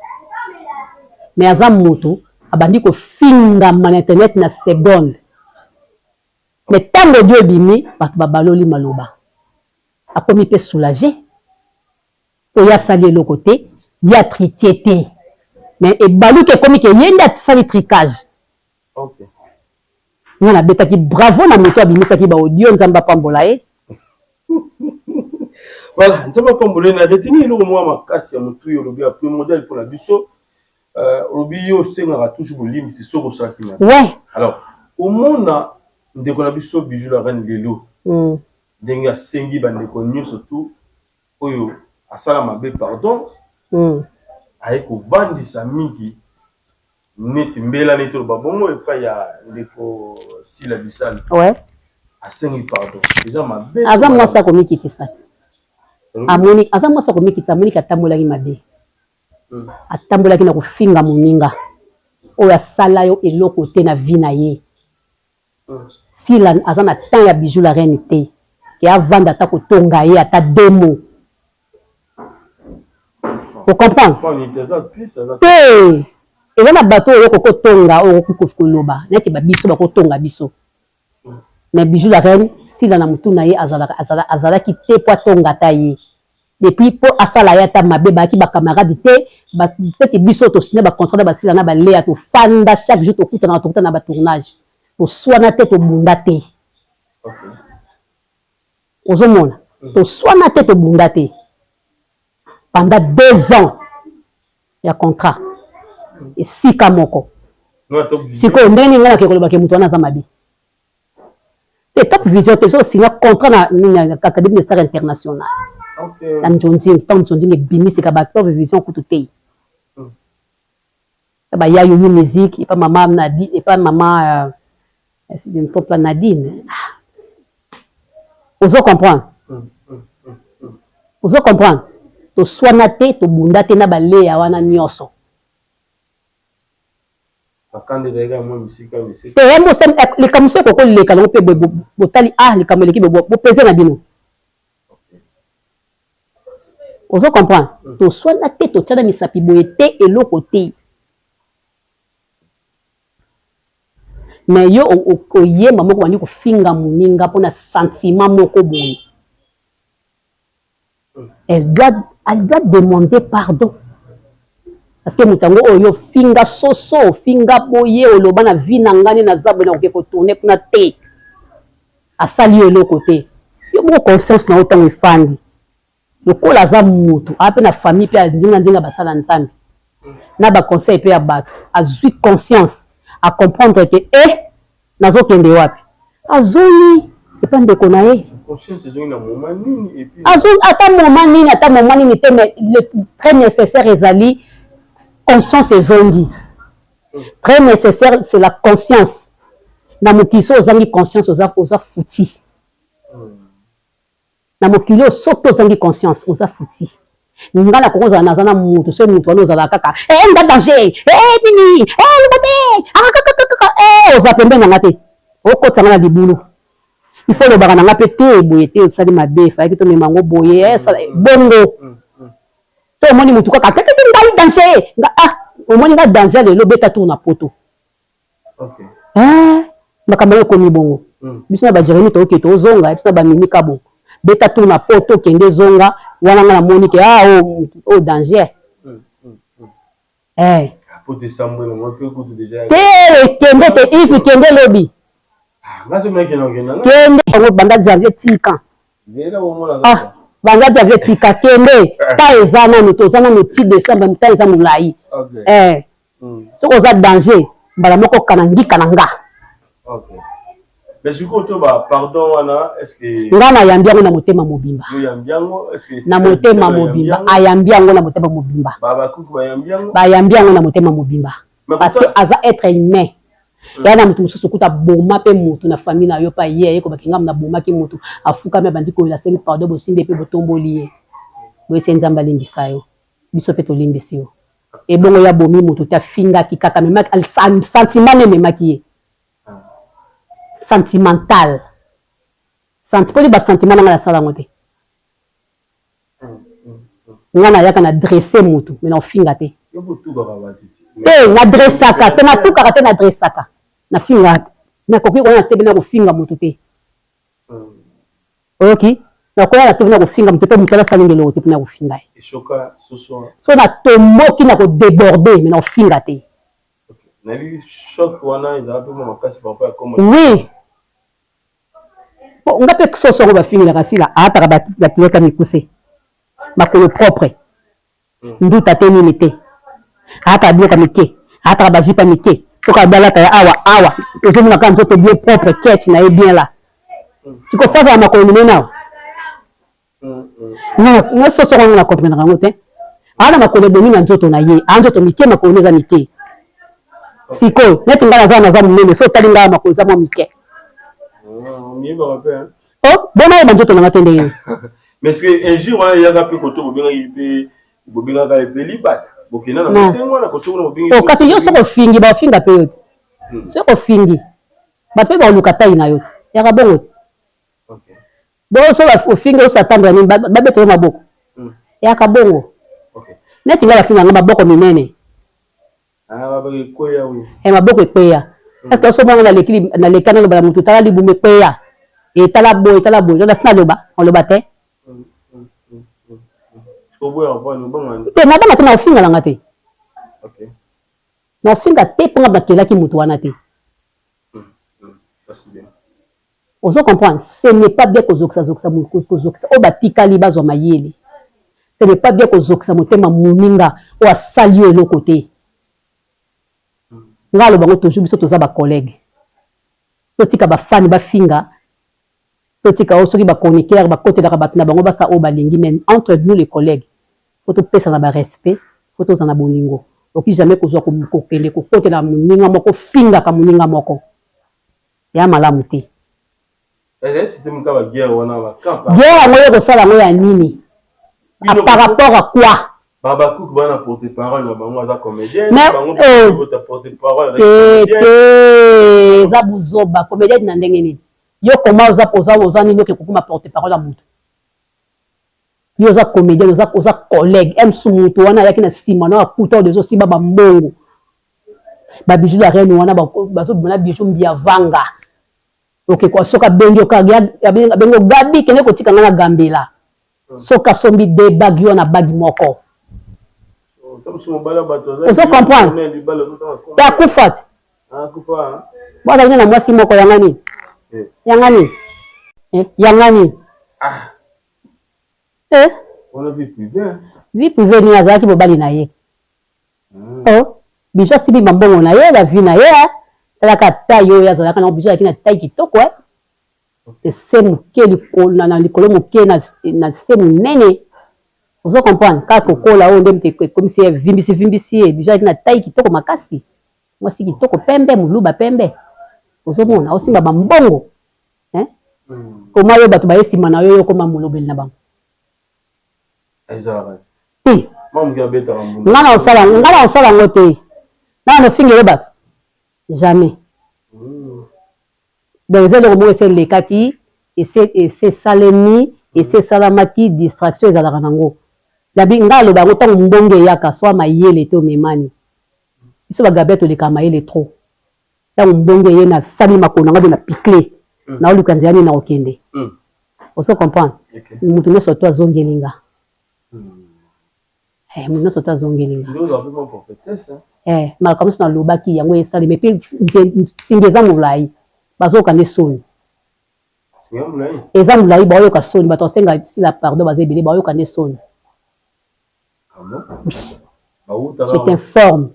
mais aza moto abandi kofingama na internet na seconde. Mais ntango audio ebimi, bato babaloli maloba, akomi mpe soulagé. Oyo asali eloko te, ye atriquer te, mais ebaluki, ekomi ke ye nde asali trucage. Nga nabetaki bravo na moto abimisaki baaudio, Nzambe apambola ye. Voilà, Nzambe apambola ye. Na retenir eloko moko makasi ya motu oyo olobi ya primordial mpona biso. Olobi yo osengaka toujours bolimbisi soki osalaki mabe. Alors omona ndeko na biso Bijou la Reine lelo, ndenge asengi bandeko nyonso tu oyo asala mabe pardon, aye kovandisa mingi neti mbela, neti oloba bongo epai ya ndeko Sila Bisalo, asengi pardon, eza mabe? Aza mwasi akomikitisa, amoni aza mwasi akomikitisa, amoniki atambolaki mabe, atambolaki na kofinga moninga oyo asala yo eloko te na vie na ye. Sila aza na temps ya Bijou la Reine te, ke avanda ata kotonga ye ata deux mots, ocomprendre te. Eza na bato oyo okoki kotonga, oyo okoki koloba neti babiso bakotonga biso, mais Bijou la Reine, Sila na motu na ye azalaki te mpo atonga ata ye depuis mpo asala ye ata mabe. Bayaki bacamarade te. Peut-être biso tosigner bacontrat na basila na baleya, tofanda chaque jour, tokutana, tokutana na batournage, toswana te, tobunda te. Ozomona, toswana te, tobunda te pendant 2 ans ya contrat esika moko. Sikoyo ndenge nini ngai nake kolobaka moto wana aza mabe te? Top Vision te, biso tosigna contrat na Académie de Star International na Nzonzing. Ntango Nzonzing ebimisika, ba Top Vision kutu te, baya yoyo musique epa mama Nadine, epa mama, si je me trompe là, Nadine. Ozo comprendre, ozo comprendre, toswana te, tobunda te na baleya wana nyonso. Te, likambo so ekoki koleka nango mpe botali, ah, likambo eleki, bopese na bino, ozo comprendre. Toswana te, totiana misapi boye te, eloko te. Mais yo oyemba moko, bandi kofinga moninga mpona sentiment moko boye, elle doit demander pardon, parce que moto yango oyo ofinga soso, ofinga boye, oloba na vie na ngai nde naza boye, nakoki kotourner kuna te, asali yo eloko te. Yo moko conscience na yo ntango efandi, lokola aza motu aa mpe na famille mpe nzinga nzinga basala Nzambe na baconseil mpe ya bato, azwi conscience, acomprendre ke e nazokende wapi, azongi epa ndeko na ye. Ata moment nini, ata moment nini te, mais le très nécessaire ezali conscience ezongi. Très nécessaire, c'est la conscience. Na mokili so ozangi conscience, oza foutu. Na mokili oyo, soki ozangi conscience, oza foutu. Nga na koko ozala, naza na mutu, soki mutu wana ozala kaka e nga danger e nini e loba te akakakaka e oza pembeni na nga te, okotisa nga na libulu. Il faut olobaka na nga mpe te boye te, osali mabe, efalaki tomema yango boye, bongo. So omoni motu kaka tetete, ngai danger nga, ah, omoni nga danger lelo, beta tour na poto. Makambo yango ekomi bongo. Biso na baJeremi toyoke, tozonga biso na bamimi kabo, beta tour na poto, kende zonga wana. Nga namoni ke ah, oyo danger. Te, kende te, Ifi, kende lobi, kende yango banda janvier tika. Ah, banda janvier tika, kende ta eza nanu, toza nanu ti décembre, ta eza molai. Soki oza danger, mbala moko kana ngika na nga. Mais sikoyo to ba pardon wana, est-ce que Nga nayambi yango na motema mobimba. Yo yambi yango, est-ce que Na motema mobimba, ayambi yango na motema mobimba. Bakuku bayambi yango? Bayambi yango na motema mobimba, parce que aza être humain. Ya na motu mosusu kuta boma mpe motu na famille na yo mpe aye, ayekobaki ngambo nabomaki motu, afukami, abandi koyela, asengi pardon, bosimbi mpe botomboli ye boyese, Nzambe alimbisa yo, biso mpe tolimbisi yo. Ebongo ye abomi motu te, afingaki kaka, memaki sentiment nde ememaki ye, sentimental senti mponi basentiment na ngai nasala yango te. Nga nayaka na dresse motu, me naofinga te. Te, nadressaka te, natukaka te, nadressaka, nafingaka te. Nakoki koya na tebe na kofinga motu te. Oyoki, nakoya na tebe na kofinga motu mpe motu asalinga eloko te mpona kofinga ye. So natomboki, na kodéborde, me nakofinga te. Nayebi choc wana ezala mpe mwa makasi par rapport ya kombo. Oui, po nga mpe soso yango bafingelaka sila, aataka bakileka mikuse, makolo propre, nduta te, nini te, aataka biloko ya mike, aataka bajipa mike. Soki abalata ya awa awa, ozomona kaka nzoto bien propre, ketch na ye bien la. Siko faza ya makolo minene awa, nga soso yango na comprendre yango te. Aa na makolo ebongi na nzoto na ye, aa nzoto mike, makolo eza mike. Sikoyo neti ngai naza monene, so otali ngai, makolo eza mwa mike. Oh, bona yeba nzoto na nga te ndenge. Mais ce que injure wana eyaka mpe koto bobengaki mpe, bobengaka epe libata, bokenda na ndenge wana koto kuna bobengi. Oh, kasi yo soki ofingi, baofinga mpe yo te. Soki ofingi bato mpe baoluka tai na yo te, yaka bongo te. Bongo so ofingi, osatendre nini? Babeta yo maboko, yaka bongo. Neti ngai bafinga nga maboko minene, maboko ekweya. Est-ce osomona naleki, naleka, naloba na motu: "Tala libumu ekweya, etala boye, etala boye"? Nasi naloba, oloba te te, nabanga te, na ofinga nanga te, na ofinga te, mponga bakelaki motu wana te. Ozo comprendre? Ce n'est pas bien kozokisa zokisa, kozokisa oyo batikali bazwa mayele. Ce n'est pas bien kozokisa motema moninga oyo asali yo eloko te. Nga aloba ngo toujours, biso toza bacollègue, totika bafani bafinga, totika oyo soki bachroniqueur bakotelaka bato na bango, basa oyo balingi. Mais entre nous les collègues, faut topesana barespect, faut tozala na bolingo. Oki jamais kozwa kokende kokotela moninga moko, fingaka moninga moko, ya malamu te. Guerre yango yo kosala yango ya nini? Par rapport à quoi? Babakuku bana porte parole na bango aza comédien, bango porte parole. Te te, eza buzoba. Comédien na ndenge nini? Yo koma oza nini oke kokoma porte parole ya motu? Yo oza comédien, oza collègue msu. Motu wana ayaki na nsima na akuta oyo ezosimba bambongo, babiju la reine wana bazobima na Bijou Mbiavanga. Oke, soki abengi yo, abengi yo: "Gabi, kende kotika nga na Gambela." Soki asombi deux bague, yo na bague moko. Ozo comprendre te? Akufa te, bo azalaki na mwasi moko. Yanga nini? Yanga nini? Yanga nini? Vie privée nini? Azalaki mobali na ye. Oh, Bijou asimbi bambongo na ye, la vie na ye. Talaka taille oyo azalaka nango. Bijou azalaki na taille kitoko, ese moke na likolo, moke na se monene. Ozo comprendre? Kaka kokola oyo nde moto ekomisi ye vimbisi vimbisi ye. Bijou azalaki na taille kitoko makasi, mwasi kitoko, pembe, moluba pembe. Ozomona osimba bambongo koma yo, bato baye nsima na yo, yo okoma molobeli na bango te. Nga na osala yango te, nga na nofingele bato jamais. Donc eza eloko moko esi elekaki. Ese ese esalemi, esi esalamaki, distraction ezalaka nango. Gaby nga aloba yango tango mbonge eyaka soit mayele te omemani. Biso ba Gabriel tolekaka mayele trop. Tango mbonge eye na sali makolo na nga boye na picle nao luka nzela nini nako kende. Ozo comprendre? Mutu nionso tout azongeli nga. Eh mutu nionso tout azongeli nga. Eh makambo nionso nalobaki yango esalemi et puis singa eza molayi bazoyoka nde soni. Eza mulayi baoyoka soni batu basenga sila pardon baza ebele baoyoka nde soni. Oui je t'informe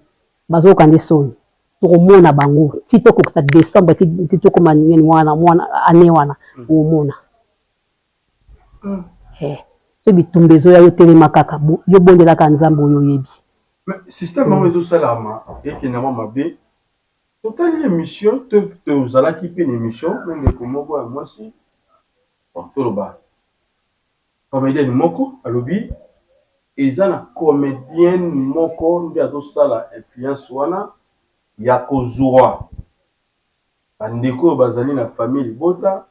bazoyoka nde soni tokomona bango ti tokokisa decembre ti tokoma nini wana mwana annee wana okomona. Eh soki bitumba ezoya yo telema kaka yo bondelaka nzambe oyo oyebi. Mais système yango ezosalama ekenda mwa mabe. Totali emission to tozalaki pe na emission na ndeko moko ya mwasi bon toloba comedienne moko alobi eza na comedienne moko nde azosala influence wana ya kozua ba ndeko oyo bazali na famille libota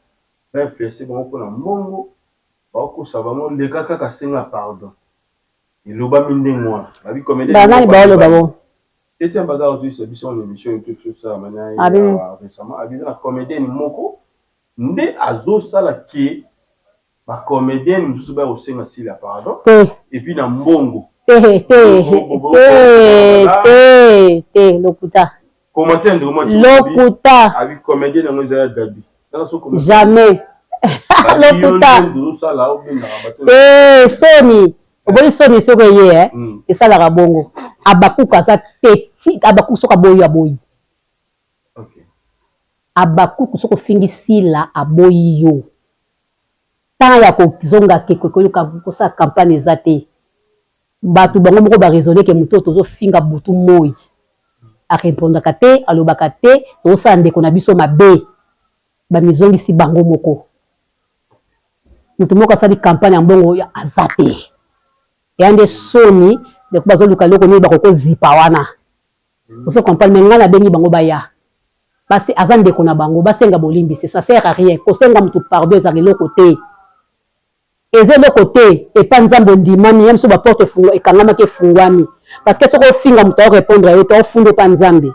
ba influence bango pona mbongo bakokosa bango leka kaka senga pardon Elobami ndenge wana. Babi comedien Ba nani baoloba bongo? Septième bagarre otoyebisa biso na émission oyo tosalama na ye awa récemment abi eza na comedienne moko nde azosala ke ba comedienne mosusu baya kosenga Sila pardon te et puis na mbongo te te te te te lokuta. Commentaire ndeko mwa lokuta. Abi comedienne yango eza ya Gaby. Jamais. Lokuta. Te soni. Oboni soni soki eye eh? Mm. Esalaka bongo. Habacuc aza petit, Habacuc soki aboyi aboyi. Okay. Habacuc soki ofingi Sila aboyi yo. Temps ya kozonga ke koyoka kosala campagne eza te. Batu bango moko ba raisonner ke moto oyo tozo finga butu moyi a repondaka te, alobaka te, tozo sala ndeko na biso mabe. Ba mizongisi bango moko. Mutu moko asali campagne ya mbongo aza te. Eya nde soni ndeko bazo luka eloko nini bakoki kozipa wana. Ozo comprendre mais ngai nabengi bango baya. Basi aza ndeko na bango basenga bolimbisi ça sert à rien. Kosenga mutu pardon ezalaka eloko te. Eza eloko te epa nzambe ondimami ya mosusu ba porte ekangamaki efungwami parce que soki ofinga moto ao repondre yo te ofunda epa nzambe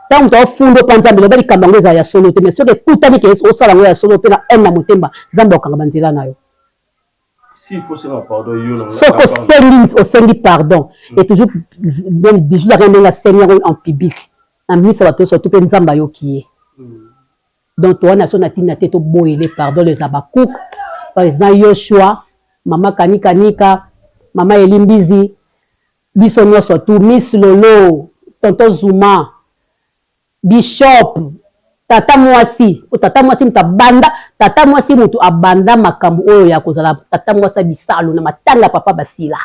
tango moto aofunda epa nzambe loba likambo yango ezala ya solo te mais soki ekutani ke osala yango ya solo pe na haine na motemba nzambe akokanga ba nzela na yo. Soki osengi osengi pardon et toujours bijou la reine ndenge asengi yango en public na miso ya bato nyonso tout pe nzambe ayoki ye. Donc toa na biso na tina te toboyele pardon les Habacuc, president Yoshua, mama Kanika Nika, mama Elie Mbizi, biso nionso tout, Miss Lolo, tonton Zuma, Bishop, tata muasi, po tata muasi mutu abanda, tata muasi mutu abanda makambu oyo ya kozala tata muasi ya bisalu na matanga ya papa Basila.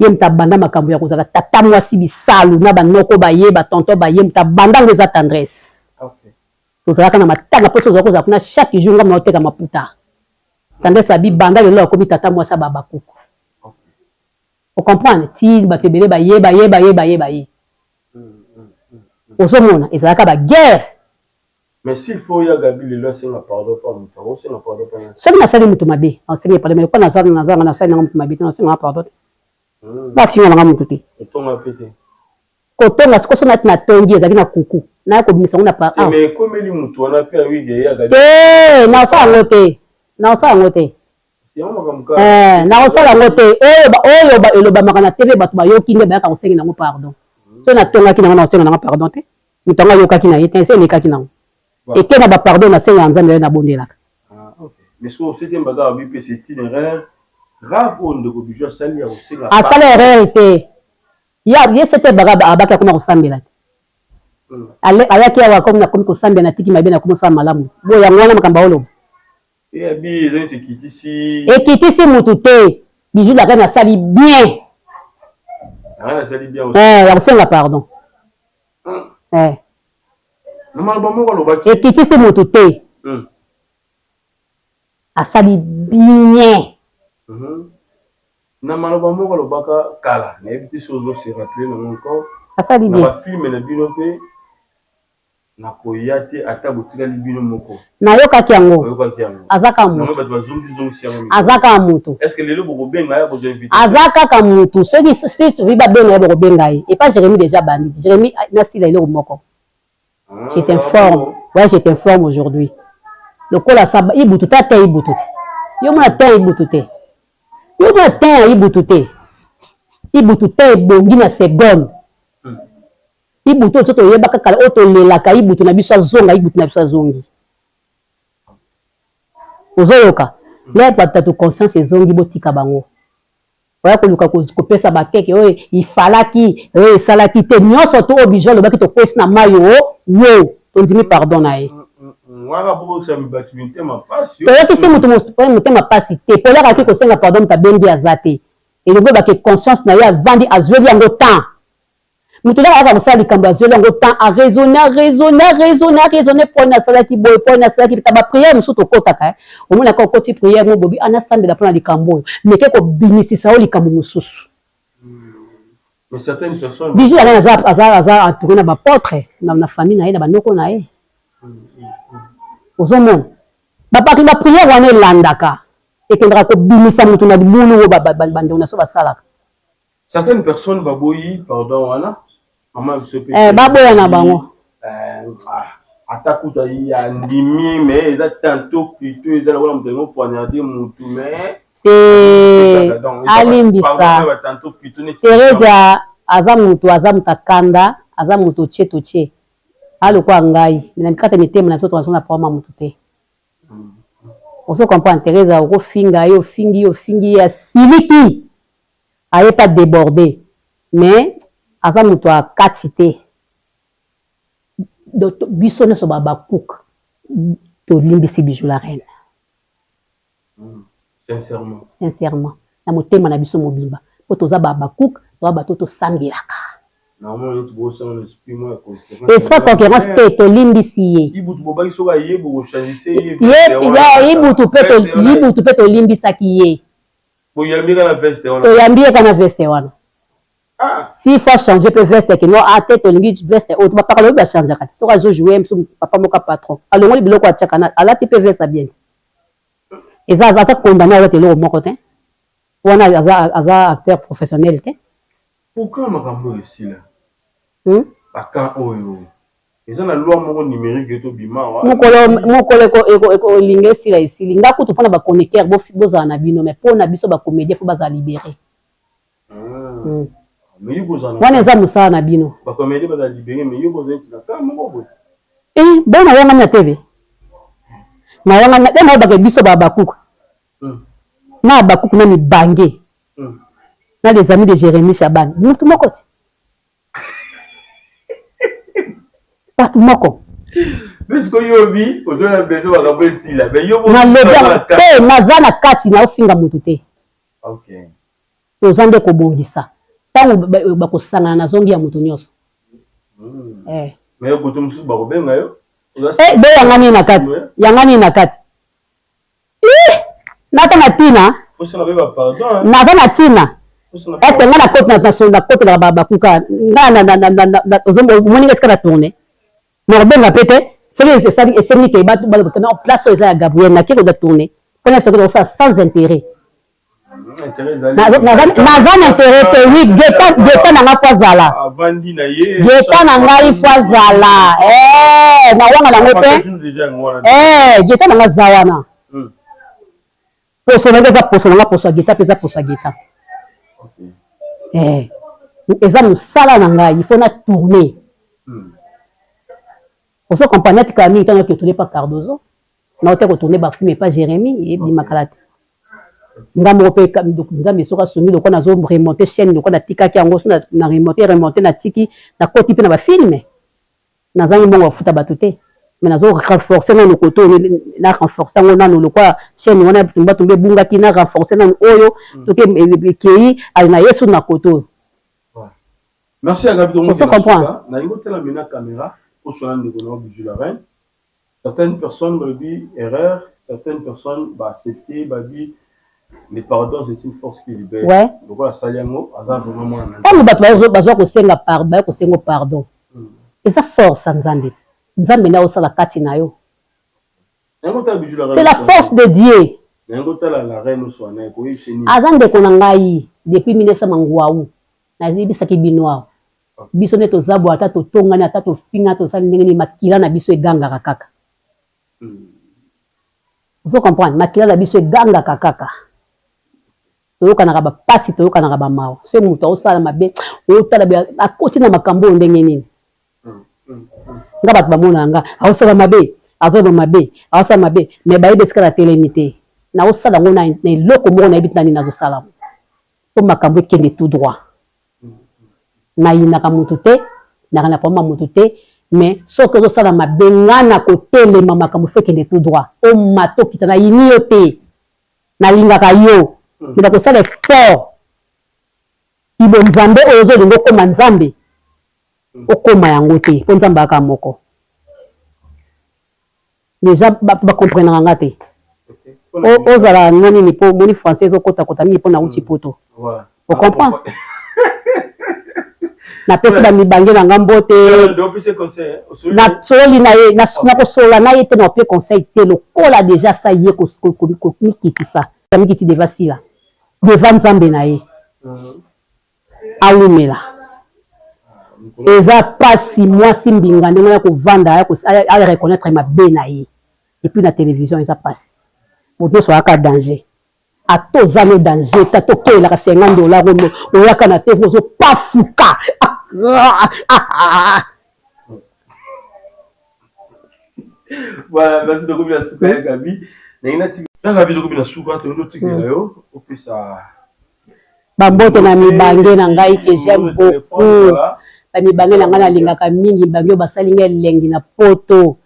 Ye mutu abanda makambu ya kozala tata muasi bisalu na ba noko baye ba tonton baye mutu abanda ngo eza tendresse. Tozalaka na matanga po tozalaka kozala kuna chaque jour nga naoteka maputa. Tendresse abi banda lelo akomi tata muasi ya ba habacuc. O comprendre? Ti batu ebele baye baye baye baye baye. Ozo mona ezalaka ba guerre. Mais s'il faut ya Gaby lelo asenga pardon pa mutu ako senga pardon pa nani? Soki nasali mutu mabe nakosenga ye pardon mais lokola naza naza nga nasali nanga mutu mabe te nakosenga nga pardon te. Nga afinga nanga mutu te. Kotonga pe te. Kotonga sikoyo soki nati natongi ezalaki na kuku naya kobimisa yango na par awa. Mais ekomeli mutu wana pe ayebi ke ya Gaby. Te nakosala yango te nakosala yango te. Eh, nakosala yango te oyo oyo elobamaka na TV bato bayoki nde bayaka kosengela yango pardon. Soki natongaki nango nakosenga nanga pardon te. Moto yango ayokaki na ye te, esi elekaki nango. Eke na ba pardon nasengaka Nzambe naye nabondelaka. Ah, ok. Mais soki septième bagarre abi pe c'est une erreur grave oyo ndeko Bijou asali ya kosenga Asala erreur te. Ya ye septième bagarre abaki akoma kosambela te. Ale ayaki awa akomi nakomi kosambela natiki mabe nakomi kosala malamu. Bo yango wana makambo aoloba. Ye abi eza neti ekitisi. Ekitisi mutu te. Bijou la reine asali bien. La reine asali bien. Eh, ya kosenga pardon. Eh. Na maloba moko alobaki. Ekitisi mutu te. Asali bien. Na maloba moko alobaka kala, nayebi te soki ozo se rappeler nango encore. Asali bien. Na ba films na bino pe. Nakoya te ata botikali bino moko. Nayokaki yango. Oyokaki yango. Aza kaka moto. Bato bazongisi zongisi yango. Aza kaka moto. Est-ce que lelo bokobenga ye bozwa invitation? Aza kaka moto. Soki soki babenga ye bokobenga ye. Epa Jérémie déjà bandi. Jérémie nasila eloko moko. Ah, Je t'informe. Ouais, je t'informe aujourd'hui. Lokola saba ibutu ta te ibutu te. Yo mona te ibutu te. Yo mona te ibutu te. Ibutu te ebongi na seconde. Ibutu oyo biso toyebaka kala oyo tolelaka ibutu na biso azonga ibutu na biso azongi. Ozoyoka? Lè bato conscience ezongi botika bango. Oya koluka kopesa bakeke oyo ifalaki oyo esalaki te nyonso to oyo Bijou alobaki tokwesi na mayi o wo tondimi pardon na ye. Toyokisi moto motema pasi te po oyakaki kosenga pardon moto abengi aza te elingi olobake conscience na ye avandi azueli yango temps. Moto kaka ayaka kosala likambo azueli yango temps a raisonne a raisonne a raisonne a raisonne pona asalaki boye pona asalaki ta ba prière mosusu tokotaka eh. Omonaka okoti prière mo bobi ah nasambela pona likambo oyo mais ke kobimisisa yo likambo mosusu. Mais certaines personnes Bijou la reine aza aza aza entouré na ba apotres na, na famille na ye na ba noko na ye. Ozomona ba ba prière wana elandaka ekendaka kobimisa moto na libulu oyo bandeko na biso basalaka. Certaines personnes baboyi pardon wana maman biso pe eh, baboya na bango eh, ah, ata kutu andimi mais eza tantôt plutôt eza lokola moto alingi poignarde mutu mais te alimbisa Theresia aza mutu aza mutu akanda aza mutu otie totie alokola ngai me na mikata mitema na biso toza na problème ya mutu te ozo comprendre Theresia okofinga ye ofingi ye ofingi ye asiliki Aye pa deborde mais aza mutu ya kati te donc biso nionso ba habakuk tolimbisi Bijoux la reine. Sincèrement. Sincèrement na motema na biso mobimba po toza ba habakuk toza bato tosambelaka. Esprit ya concurrence te tolimbisi ye. Ibutu bobaki soki aye boko change ye. Ye ibutu pe tolimbisaki ye. Boyambi ye na veste wana. Toyambi ye na veste wana. Ah. S'il faut changer pe veste ke non ah te tolingi veste oyo bapaka lobi bachangeaka te soki azo jouer mosusu papa moko patron alongoli biloko atiaka na alati pe veste ya bien te eza aza condamné alati eloko moko te wana aza aza acteur professionnel te. Pourquoi makambo oyo esila? Hmm? Ba camp oyo eza na loi moko numerique to bima wa. Mokolo mokolo eko eko eko linga esila esili. Nga kutu pona ba chroniqueur bo bozala na bino mais pona biso ba comedien faut bazala libere. Ah. Mais yo bozala. Wana eza musala na bino. Ba comedien bazala libere mais yo bozala neti na camp moko boye. Eh, bona yanga na TV. Na yanga na na ba biso ba bakuku. Na bakuku na mibange. Na les amis de Jérémie Chaban. Mutu moko te. Bato moko. Nalobi te naza na kati naofinga moto te. Toza nde kobongisa. Ntango bakosangana nazongi ya moto nyonso. Eh. Eh, be yanga nini na kati? Yanga nini na kati? Ih! Naza na tina. Naza na tina. Est-ce que nga na koti na na kotelaka ba bakuka nga na na na na omoni nga esika na tourne nakobenga pe te soki esali esengi ke batu baloba ke non place oyo eza ya Gabriel nake koza tourne mpo na biso kosala sans intérêt naza na intérêt te oui geta geta na nga fo azala geta na ngai fo azala eh, na wanga nango te eh, geta na nga aza wana poso na nga eza poso na nga poso ya geta mpe eza poso ya geta eh, eza mosala na ngai il faut na tourner ozo comprendre neti kala mingi ntango nake tourner pa Cardozo Nauta ko tourner ba film epa Jeremie ebima kala te. Nga moko pe Nzambe soki asungi lokola nazo remonter chaîne lokola natikaki yango so na remonter remonter natiki nakoti pe na ba film nazangi mbongo ya kofuta bato te mais nazo renforcer nanu kote oyo na renforcer yango nanu lokola chaîne wana tumba tumba ebungaki na renforcer nanu oyo soki ekeyi ale na yesu na kote oyo. Merci ya Gaby Ozo comprendre? Nalingi otala mena camera oswana ndeko na yo Bijou la reine. Certaines personnes balobi erreur, certaines personnes ba accepter babi le pardon c'est une force qui libère. Ouais. Lokola asali yango aza vraiment mwana na Ntango bato bazwa kosenga pardon, baya kosenga pardon. Eza force ya Nzambe ti. Nzambe nde aosala kati na yo. C'est la force de Dieu. Aza ndeko na ngai depuis 1900 Mangwawu. Nayebisaki bino awa. Biso nde toza boye, ata totongani, ata tofingani, tosali ndenge nini, makila na biso egangaka kaka. Ozo comprendre? Makila na biso egangaka kaka. Toyokanaka ba pasi, toyokanaka ba mawa. Soki moto aosala mabe, otala akoti na makambo oyo ndenge nini? Nga bato bamonaka nga aosala mabe, azoloba mabe, aosala mabe, mais bayebi esika natelemi te. Naosala yango na eloko moko nayebi te na nini nazosala yango. Po makambo ekende tout droit. Nayinaka mutu te, naka na problème ya mutu te, mais soki ozosala mabe nga nakotelema makambo faut ekende tout droit. Omata okita, nayini yo te, nalingaka yo, mais nakosala effort kibo nzambe oyo ozolinga okoma nzambe, okoma yango te, po nzambe ayaka moko. Dejà ba comprenaka nga te. Ozala na nini po omoni français ezo kota kota mingi po nawuti poto. O comprend? Napesi ba mibange na nga mbote. Nasololi na ye, nakosolola na ye te na opie conseil te lokola dejà sa ye komikitisa. Amikiti devant Sila, devant Nzambe na ye. Awumela. Eza pasi mwasi mbinga ndenge aya kovanda aya reconnaitre mabe na ye et puis na television eza pasi moto nionso ayaka danger ata oza no danger te ata okelelaka 50 dollars oyo oyaka na TV ozo pafuka. Voilà, merci tokomi na suka ya Gaby. Ndenge natika ya Gaby tokomi na suka tolingi totikela yo opesa Bambote na mibange na ngai que j'aime beaucoup. Ba mibange na ngai nalingaka mingi, mibange oyo basali ngai elengi na poto.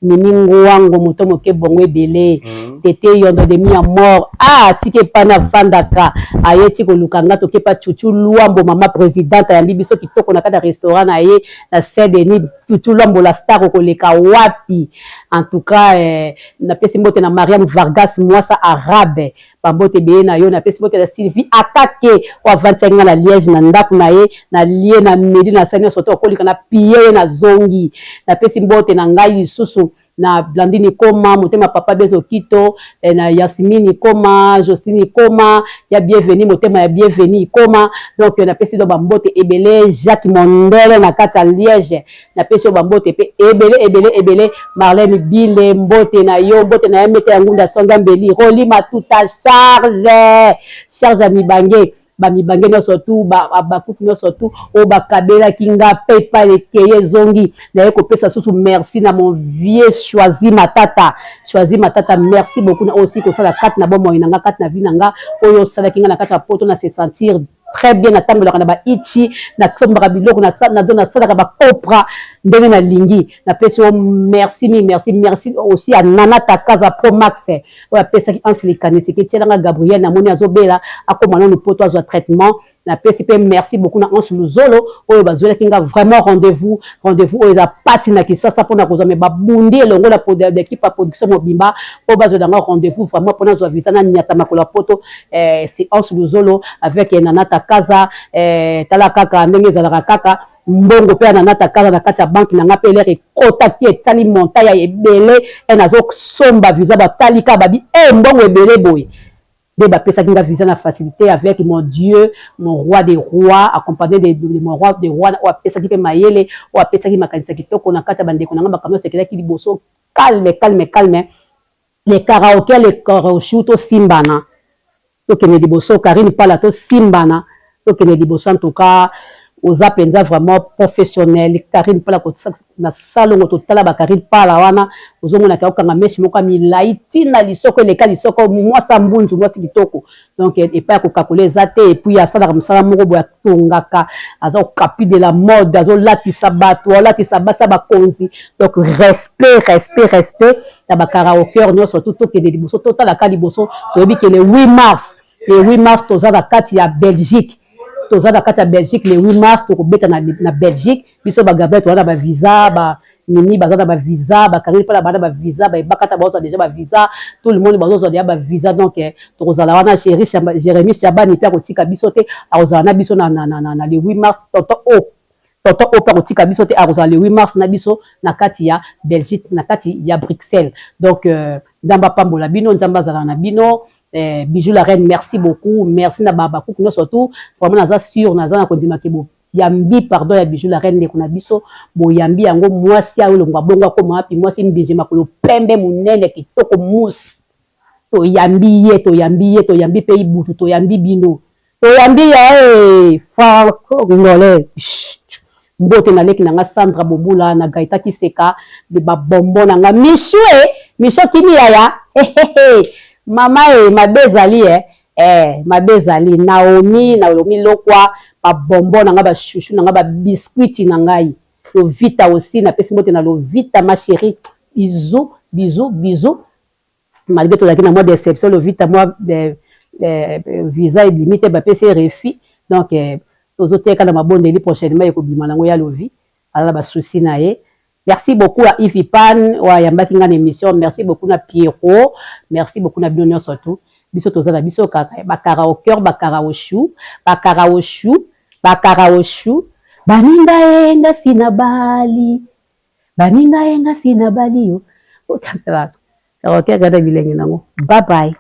Mimi Ngwango moto moke bongo ebele. Tete Yondo de mi amor. Ah, tika epai nafandaka. Aye ti koluka nga toke pa Chuchu Luambo mama presidente ayambi biso kitoko na kati ya restaurant na ye na Saint Denis. Chuchu Luambo la star okoleka wapi? En tout cas eh, napesi mbote na Mariam Vargas mwasa arabe. Ba mbote ebele na yo, napesi mbote na Sylvie Akake oyo avandisaki nga na Liège na ndaku na ye, na lie na meli na sali nionso to akolika na piller ye na zongi. Napesi mbote na ngai lisusu na Blandine Ikoma, motema papa Bezo Kito, eh, na Yasmine Ikoma, Jocelyne Ikoma, ya Bienvenue, motema ya Bienvenue Ikoma. Donc napesi donc ba mbote ebele, Jacques Mondele na kati ya Liège. Napesi yo ba mbote pe ebele ebele ebele Marlène Bile mbote na yo mbote na ya mete ya ngunda songa mbeli Rolly Matuta charge charge ya mibange ba mibange nionso tout ba habacuc nionso tout oyo bakabelaki nga paypal ekei ezongi naye kopesa susu merci na mon vieux Choisi Matata Choisi Matata merci beaucoup na oyo osili kosala kati na bomoi na nga kati na vie na nga oyo osalaki nga na kati ya poto na se sentir très bien natambelaka na ba ichi nasombaka biloko nasalaka ba copra ndenge nalingi napesi yo merci mingi merci merci aussi ya Nana Takaza Pro Max oyo apesaki Anse likanisi ke tielanga Gabriel namoni azobela akoma nanu poto azwa traitement napesi pe merci beaucoup na Anse Luzolo oyo bazwelaki nga vraiment rendez-vous rendez-vous oyo eza pasi na Kisasa mpona kozwa me babundi elongo na equipe ya production mobimba mpo bazwela nga rendez-vous vraiment mpona azwa visa na nyata makolo ya poto. Eh, c'est Hans Luzolo avec Nana Takaza. Eh, tala kaka ndenge ezalaka kaka mbongo pe ya Nana Takaza na kati ya banque na nga pe elere ekotaki etali montant ya ebele e nazosomba visa batali kaka babi e mbongo ebele boye nde bapesaki nga visa na facilité avec mon Dieu, mon roi des rois, accompagné de mon roi des rois oyo apesaki pe mayele, oyo apesaki makanisi ya kitoko na kati ya bandeko na nga makambo nyonso ekelaki liboso calme calme calme. Les karaoke les karaochou tosimbana tokende liboso Carine Pala tosimbana tokende liboso en tout cas oza penza vraiment professionnel Carine Pala na salongo totala ba Carine Pala wana ozomona ke okanga meche moko ya milayi ti na lisoko eleka lisoko mwasi ya mbunzu mwasi kitoko donc epai ya kokakola eza te et puis asalaka mosala moko boye atongaka aza okapi de la mode azolatisa bato aolatisa basi ya bakonzi donc respect respect respect na ba karaokeur nyonso tu tokende liboso totalaka liboso toyebi ke le 8 mars le 8 mars toza na kati ya Belgique toza na kati ya Belgique le 8 mars tokobeta na Belgique biso ba Gabriel toza na ba visa ba Mimi baza na ba visa ba Karine Pala baza na ba visa ba Ebakata bazozwa dejà ba visa tout le monde bazozwa dejà ba visa donc tokozala wana Jerry Jeremy Shabani pe akotika biso te akozala na biso na le 8 mars tonton O. Tonton oyo mpe akotika biso te, akozala le 8 mars na biso na kati ya Belgique, na kati ya Bruxelles. Donc Nzambe apambola bino, Nzambe azala na bino. Bijou la reine, merci beaucoup, merci na bakuku nyonso tout. Vraiment naza sûr, naza na kondima ke boyambi pardon ya Bijou la reine, ndeko na biso, boyambi yango. Mwasi ayo elongwa bongo akoma wapi? Mwasi mbinje, makolo pembe, monene, kitoko, musi. Toyambi ye, toyambi ye, toyambi mpe Ibutu, toyambi bino, toyambi ya Franco Ngolais. Mbote na leki na nga Sandra Bobula na Gaita Kiseka, babombo na nga Mishu e Mishu kimi yaya mama e mabe ezali mabe ezali. Naomi, Naomi Lokwa, babombo na nga, bachouchou na nga, babiscuit na ngai. Lovita aussi, napesi mbote na Lovita, ma chérie, bisou, bisou, bisou. Malgré tozalaki na mwa déception, Lovita mwa visa ebimi te, bapesi ye refus. Donc tozotiaka na mabondeli, prochainement ekobima nango ya Lovi, aza na basusi na ye. Merci beaucoup à Yves Pan oyo ayambaki nga na émission. Merci beaucoup na Pierrot, merci beaucoup na bino nyonso tu. Biso toza na biso kaka bakara au cœur, bakara au chou, bakara au chou, bakara au chou. Baninga ye nga si na bali, baninga ye nga si na bali yo. Otala karaoke kaka bilenge nango. Bye bye.